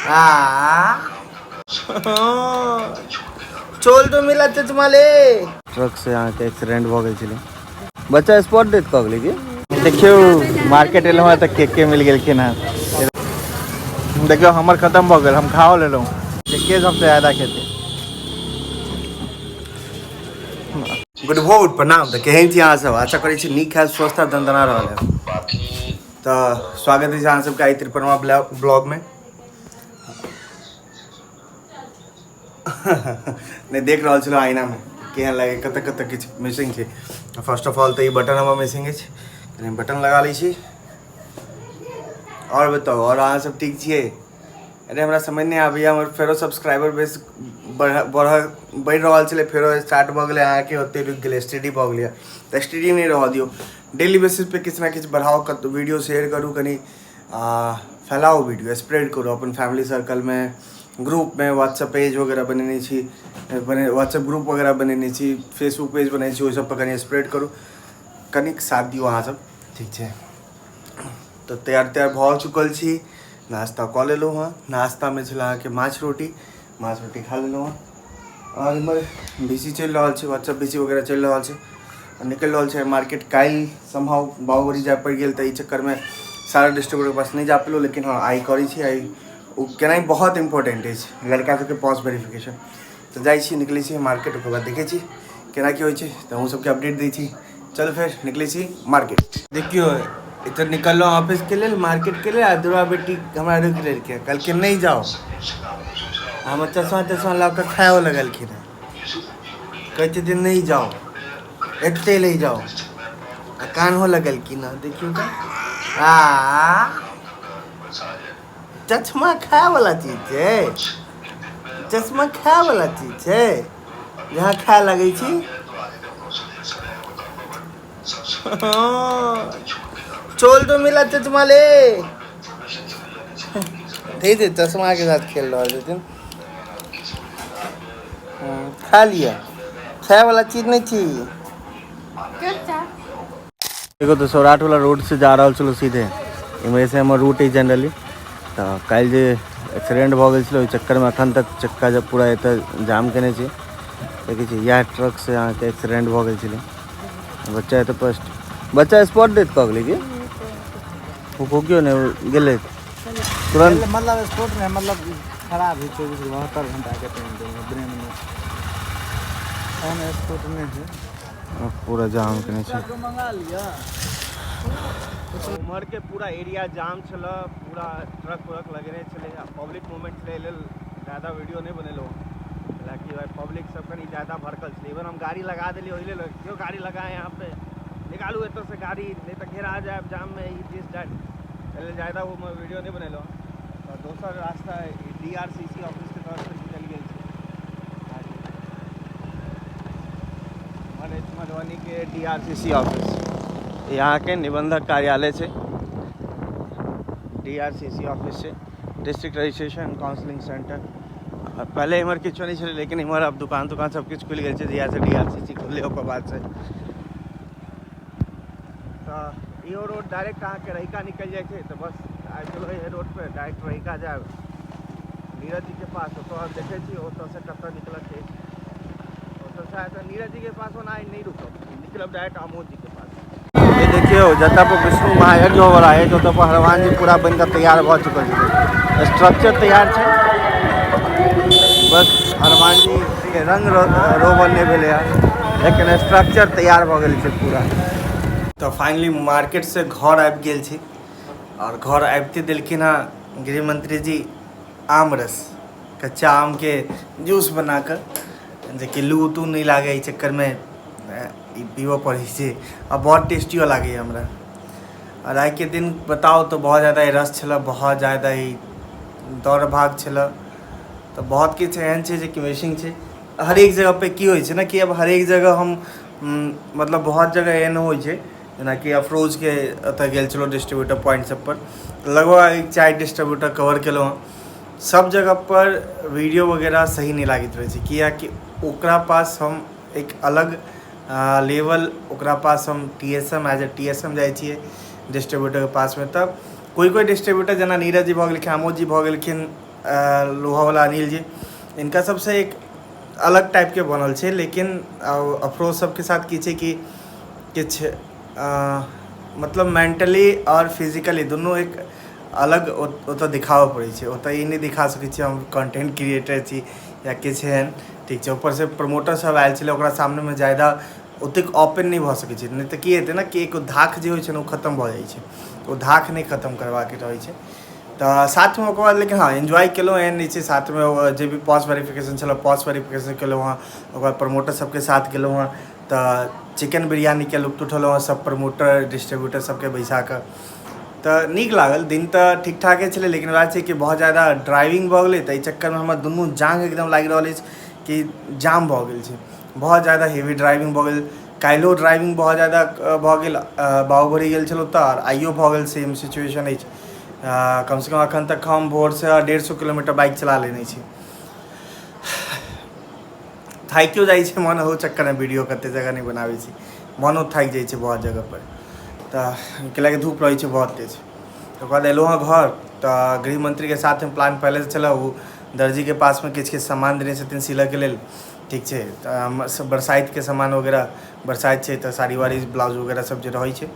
आ चोल तो मिला चश्मा ले। ट्रक से अहाँके एक्सीडेंट भऽ गेल छलै। बच्चा स्पॉट डेथ कऽ गेलै की? देखियौ, मार्केट एलहुँ हँ तऽ के के मिल गेलखिन हँ। देखियौ, हमर खतम भऽ गेल, हम खाओ लेलहुँ। के सबसँ ज्यादा खेतै? गुड भोर, प्रणाम। तऽ केहन छी अहाँ सब? आशा करै छी नीक हैत, स्वस्थ हैत, दनदना रहल है। तऽ स्वागत अछि अहाँ सबके आइ त्रिपरमा ब्लॉगमे। नहि देख रहल छलहुँ आईनामे केहन लागै, कतऽ कतऽ किछु मिसिंग छै। फर्स्ट ऑफ ऑल तऽ ई बटन हमर मिसिंग अछि, कनि बटन लगा लै छी। आओर बताउ, आओर अहाँ सब ठीक छियै? अरे, हमरा समझ नहि आबैए, हमर फेरो सब्सक्राइबर बेस बढ़ बढ़ बढ़ि रहल छलै, फेरो स्टार्ट भऽ गेलै अहाँके, ओते रुकि गेलै, स्टडी भऽ गेलै। तऽ स्टडी नहि रहऽ दियौ, डेली बेसिस पे किछु ने किछु बढ़ाउ, कतहु वीडियो शेयर करू, कनि फैलाउ, वीडियो स्प्रेड करू अपन फैमिली सर्कलमे, ग्रुपमे। व्हाट्सएप पेज वगैरह बनेने छी, बने व्हाट्सएप ग्रुप वगैरह बनेने छी, फेसबुक पेज बनेने छी, ओहि सब पर कनि स्प्रेड करू, कनिक साथ दियौ अहाँ सब। ठीक छै? तऽ तैयार तैयार भऽ चुकल छी, नाश्ता कऽ लेलहुँ हँ। नाश्तामे छलै अहाँके माछ रोटी, माछ रोटी खा लेलहुँ हँ। आओर इम्हर बीसी चलि रहल छै, व्हाट्सएप बीसी वगैरह चलि रहल छै। निकलि रहल छै मार्केट। काल्हि सम्भव बाबूबड़ी जाय पड़ि गेल, तऽ एहि चक्करमे सारा डिस्ट्रीब्यूटरके पास नहि जा पेलहुँ, लेकिन हँ, आइ करै छी। आइ ओ केनाइ बहुत इम्पोर्टेंट अछि, लड़का सबके पास वेरिफिकेशन। तऽ जाइ छी, निकलै छी मार्केट, ओकर बाद देखै छी केना की होइ छै, तऽ अहूँ सबके अपडेट दै छी। चल फेर निकलै छी मार्केट। देखियौ, एतऽ निकललहुँ ऑफिसके लेल, मार्केटके लेल, आ दुर्गा बेटी हमरा रोकि लेलकै, कहलकै नहि जाउ। हमर चश्मा तश्मा लऽ कऽ खाइओ लगलखिन हेँ। कहै छथिन नहि जाउ, एते ले जाउ, आ कान्हो लगलखिन हँ। देखियौ तऽ, आ चश्मा खाय वाला चीज छै? चश्मा खाय वाला चीज छै जहाँ खाय लगै छी? चोल तो मिला चश्मा ले। ठीक छै, चश्मा के साथ खेल रहल छथिन। खा लिअ, खाय वाला चीज नहि छी। एगो तऽ सौराठ वाला रोड से जा रहल छलहुँ सीधे, इम्हरे से हमर रूट अछि जनरली। तऽ काल्हि जे एक्सीडेंट भऽ गेल छलै, ओहि चक्करमे एखन तक चक्का जब पूरा एतऽ जाम केने छै। देखै छी, इएह ट्रक से अहाँके एक्सीडेंट भऽ गेल छलै। बच्चा एतऽ फर्स्ट बच्चा स्पॉट डेथ कऽ गेलै की? फूकियो नहि गेलै तुरंत। मतलब स्पोर्ट में मतलब खराब है, 24-72 घंटा के टाइम देंगे ब्रेन में, ऑन स्पोर्ट नहीं है। पूरा जाम केने छै। मंगा लिया। उम्हर के पूरा एरिया जाम छल, पूरा ट्रक व्रक लगेने छलै आ पब्लिक मूवमेंट छलै, एहि लेल ज्यादा वीडियो नहि बनेलहुँ। हालाँकि भाई, पब्लिक सब कनि ज्यादा भड़कल छलै। इवन हम गाड़ी लगा देलियै ओहि लेल, क्यों गाड़ी लगाए यहाँ पे, निकालू एतऽसँ गाड़ी, नहि तऽ घेरा जायब जाममे, ई दिस that. एहि लेल ज्यादा ओ वीडियो नहि बनेलहुँ। तऽ दोसर रास्ता डीआरसीसी ऑफिसके तरफसँ निकलि गेल छै गाड़ी। हमर अछि मधुबनीके डीआरसीसी ऑफिस, यहाँके निबंधक कार्यालय छै। डीआरसीसी ऑफिस छै, डिस्ट्रिक्ट रजिस्ट्रेशन काउंसलिंग सेंटर। पहिले इम्हर किछो नहि छलै, लेकिन इम्हर आब दुकान तुकान सब किछु खुलि गेल छै, जहियासँ डीआरसीसी खुललै ओकर बादसँ। तऽ इहो रोड डायरेक्ट अहाँके रहिका निकलि जाइ छै। तऽ बस आबि गेलहुँ एहि रोड पे, डायरेक्ट रहिका जायब नीरज जी के पास। ओतऽ हम देखै छी ओतऽसँ कतऽ निकलत छै। ओतऽसँ आयब तऽ नीरज जी के पास ओना आइ नहि रुकब, निकलब डायरेक्ट आमोद जी के पास। ये देखियौ, जतऽ पर विष्णु महायज्ञ होवला अछि, ओतऽ पर हनुमान जी पूरा बनि कऽ तैयार भऽ चुकल छै। स्ट्रक्चर तैयार छै, बस हनुमान जी के रंग रोगन नहि भेलै हँ, लेकिन स्ट्रक्चर तैयार भऽ गेल छै पूरा। तऽ फाइनली मार्केटसँ घर आबि गेल छी आओर घर आबिते देलखिन हँ गृहमंत्री जी आम रस, कच्चा आमके जूस बना कऽ, जेकि लू तू नहि लागै एहि चक्करमे ई पीबऽ पड़ै छै आ बहुत टेस्टियो लागैए हमरा। आओर आइके दिन बताउ तऽ बहुत ज्यादा ही रस छलऽ, बहुत ज्यादा ही दौड़ भाग छलऽ। तऽ बहुत किछु एहन छै जेकि मिसिंग छै हरेक जगहपर। की होइ छै ने कि अब हरेक जगह हम मतलब बहुत जगह एहन होइ छै, जेनाकि अफरोजके ओतऽ गेल छलहुँ डिस्ट्रीब्यूटर पॉइंट सबपर, लगभग एक चारि डिस्ट्रीब्यूटर कवर केलहुँ हँ। सब जगहपर वीडियो वगैरह सही नहि लागैत रहै छै, किएकि ओकरा पास हम एक अलग लेवल, ओकरा पास हम TSM, as a TSM जाइ छियै डिस्ट्रीब्यूटरके पासमे। तऽ कोइ कोइ डिस्ट्रीब्यूटर, जेना नीरज जी भऽ गेलखिन, आमोद जी भऽ गेलखिन, लोहावला अनिल जी, इनका सबसँ एक अलग टाइपके बनल छै। लेकिन अफरोज सबके साथ की छै कि किछु मतलब मेंटली आओर फिजिकली दुनू एक अलग ओतऽ दिखाबऽ पड़ै छै। ओतऽ ई नहि दिखा सकै छियै हम कंटेंट क्रिएटर छी या किछु एहन, ठीक छै। ऊपरसँ प्रमोटर सब आयल छलै, ओकरा सामनेमे ज्यादा ओतेक ओपन नहि भऽ सकै छै, नहि तऽ की हेतै ने कि एक धाक जे होइ छै ने ओ खतम भऽ जाइ छै, ओ धाक नहि खतम करबाके रहै छै। तऽ साथमे ओकर बाद लेकिन हँ एन्जॉय केलहुँ, एहन नहि छै। साथमे जे भी पॉज वेरिफिकेशन छलै पॉज वेरिफिकेशन केलहुँ हँ, ओकर बाद प्रमोटर सबके साथ गेलहुँ हँ तऽ चिकन बिरयानीके लुत्फ उठेलहुँ हँ सब प्रमोटर डिस्ट्रीब्यूटर सबके बैसा कऽ, तऽ नीक लागल। दिन तऽ ठीक ठाके छलै, लेकिन वएह छै कि बहुत ज्यादा ड्राइविंग भऽ गेलै तऽ एहि चक्करमे हमर दुनू जाँघ एकदम लागि रहल अछि कि जाम भऽ गेल छै, बहुत ज्यादा हेवी ड्राइविंग भऽ गेल। काल्हिओ ड्राइविंग बहुत ज्यादा भऽ गेल, बाबूबड़ी गेल छलहुँ तऽ, आओर आइयो भऽ गेल सेम सिचुएशन अछि। कमसँ कम एखन तक हम भोरसँ 150 किलोमीटर बाइक चला लेने छी। थाकियो जाइ छै मन, ओहो चक्करमे वीडियो कते जगह नहि बनाबै छी, मनो थाकि जाइ छै बहुत जगहपर, तऽ कैलाकि धूप रहै छै बहुत तेज। ओकर बाद एलहुँ हँ घर तऽ गृहमन्त्रीके साथमे प्लान पहिलेसँ छलै, ओ दर्जीके पासमे किछु किछु सामान देने छथिन सिलऽके लेल, ठीक छै। तऽ हमर सब बरसाइतके सामान वगैरह, बरसाइत छै तऽ साड़ी वाड़ी ब्लाउज वगैरह सब जे रहै छै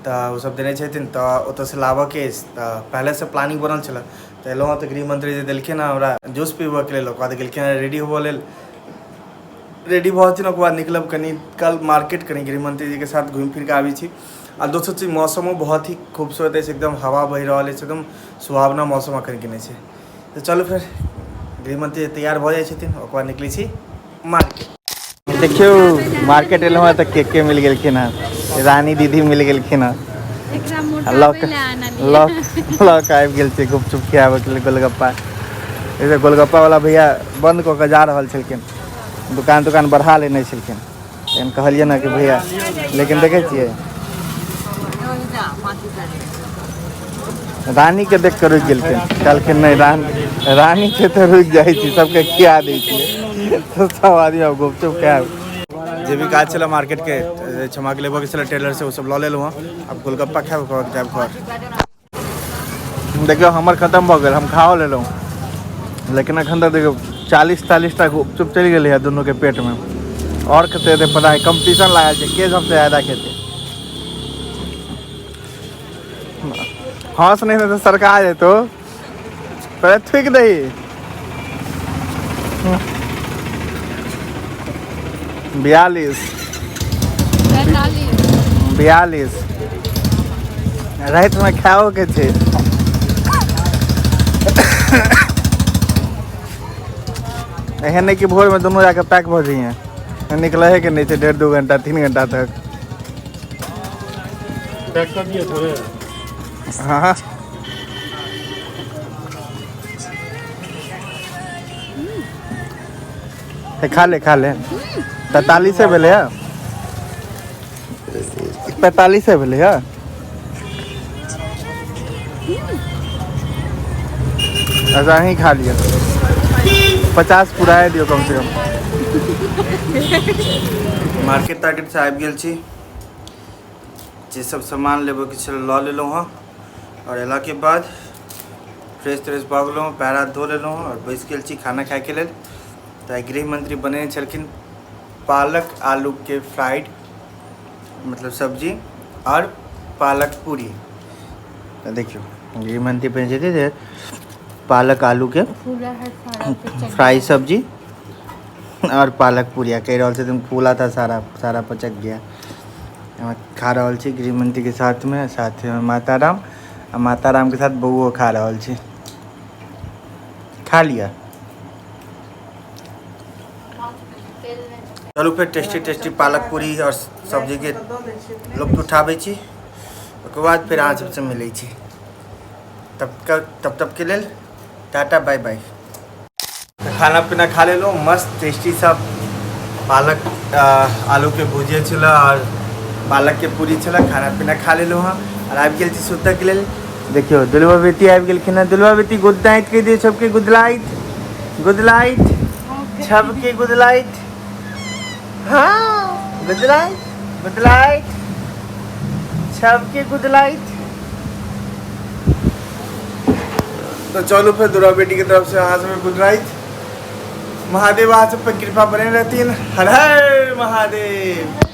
तऽ ओ सब देने छथिन, तऽ ओतऽसँ लाबऽके अछि, तऽ पहिलेसँ प्लानिंग बनल छलै। तऽ एलहुँ हँ तऽ गृहमन्त्री जे देलखिन हँ हमरा जूस पीबऽके लेल, ओकर बाद गेलखिन हँ रेडी होबऽ लेल, रेडी भऽ जेथिन ओकर बाद निकलब कनि कल मार्केट, कनि गृहमन्त्री जीके साथ घुमि फिरके आबै छी। आ दोसर चीज मौसमो बहुत ही खूबसूरत अछि, एकदम हवा बहि रहल अछि, एकदम सुहावना मौसम अखन केने छै। तऽ चलू फेर गृहमन्त्री तैयार भऽ जाइ छथिन, ओकर बाद निकलै छी मार्केट। देखियौ मार्केट एलहुँ हँ तऽ के के मिल गेलखिन हँ, रानी दीदी मिल गेलखिन हँ, लऽ लऽ कऽ आबि गेल छै गुपचुप खियाबैके लेल गोलगप्पा। गोलगप्पा वाला भैया बंद कऽ के जा रहल छलखिन, दुकान तुकान बढ़ा लेने छलखिन, लेकिन कहलियै ने कि भैया, लेकिन देखै छियै रानी के देख कऽ रुकि गेलखिन, कहलखिन नहि रानी छै तऽ रुकि जाइ छी, सबके खिया दै छियै, तऽ सब आदमी आब गुपचुप खायब। जे भी काज छलै मार्केटके क्षमा के लेबऽके छलै टेलर से, ओ सब लऽ लेलहुँ हँ, आब गोलगप्पा खायब ओकर बाद जायब घर। देखियौ हमर खतम भऽ गेल, हम खाओ लेलहुँ, लेकिन एखन तक देखियौ 40-40 टा गुपचुप चलि गेलै हँ दुनूके पेटमे, आओर कते हेतै पता नहि, कम्पटिशन लागल छै के सबसँ ज्यादा खेतै। हँस नहि तऽ सरका जेतौ, पहिले थुकि दही। 42 42 रातिमे खाओ के छै। एहन नहि कि भोरमे दुनू जाके पैक भऽ जइहे, निकलहे के नहि छै 1.5-2 घंटा 3 घंटा तक। पैक कर दिए थोड़े। हाँ खा ले खा ले। 43 भेलै है, 45 भेलै है। अच्छा अहीं खा लिअ, 50 पुराए दियौ कम से कम। मार्केट तार्केट से आबि गेल छी, जे सब सामान लेबऽके छलै लऽ लेलहुँ हँ, आओर अयलाके बाद फ्रेश त्रेश भऽ गेलहुँ, पैर हाथ धो लेलहुँ हँ आओर बैसि गेल छी खाना खायके लेल। तऽ गृहमंत्री बनेने छलखिन पालक आलूके फ्राइड मतलब सब्जी आओर पालक पूरी। तऽ देखियौ गृहमंत्री बनेने छथिन जे पालक आलूके फ्राई सब्जी और पालक पूरी। कहि रहल छथिन फूला था सारा सारा पचक गया। खा रहल छी गृहमंत्री के साथमे, साथमे माता राम, आ माता राम के साथ बौओ खा रहल छी। खा लिअ। चलू फेर टेस्टी टेस्टी पालक पूरी और सब्जी के लुत्फ उठाबै छी, ओकर बाद फेर अहाँ सबसँ मिलै छी। तब तब के लेल टाटा बाय बाय। खाना पीना खा लेलहुँ, मस्त टेस्टी सब पालक आलू के भुजिया छलै और पालक के पूरी छलै। खाना पीना खा लेलहुँ हँ और आबि गेल छी सुतऽके लेल। देखियौ दुलबा बेटी आबि गेलखिन हँ। दुलबा बेटी गुड नाइट कहि दियौ सबके, गुड नाइट, गुड नाइट सबके, गुड नाइट। हाँ गुड नाइट, गुड नाइट सबके, गुड नाइट। तो चलू फेर दुरा बेटी के तरफ से अहाँ सब गुड रात। महादेव अहाँ सब पर कृपा बने रहथिन। हर हर महादेव।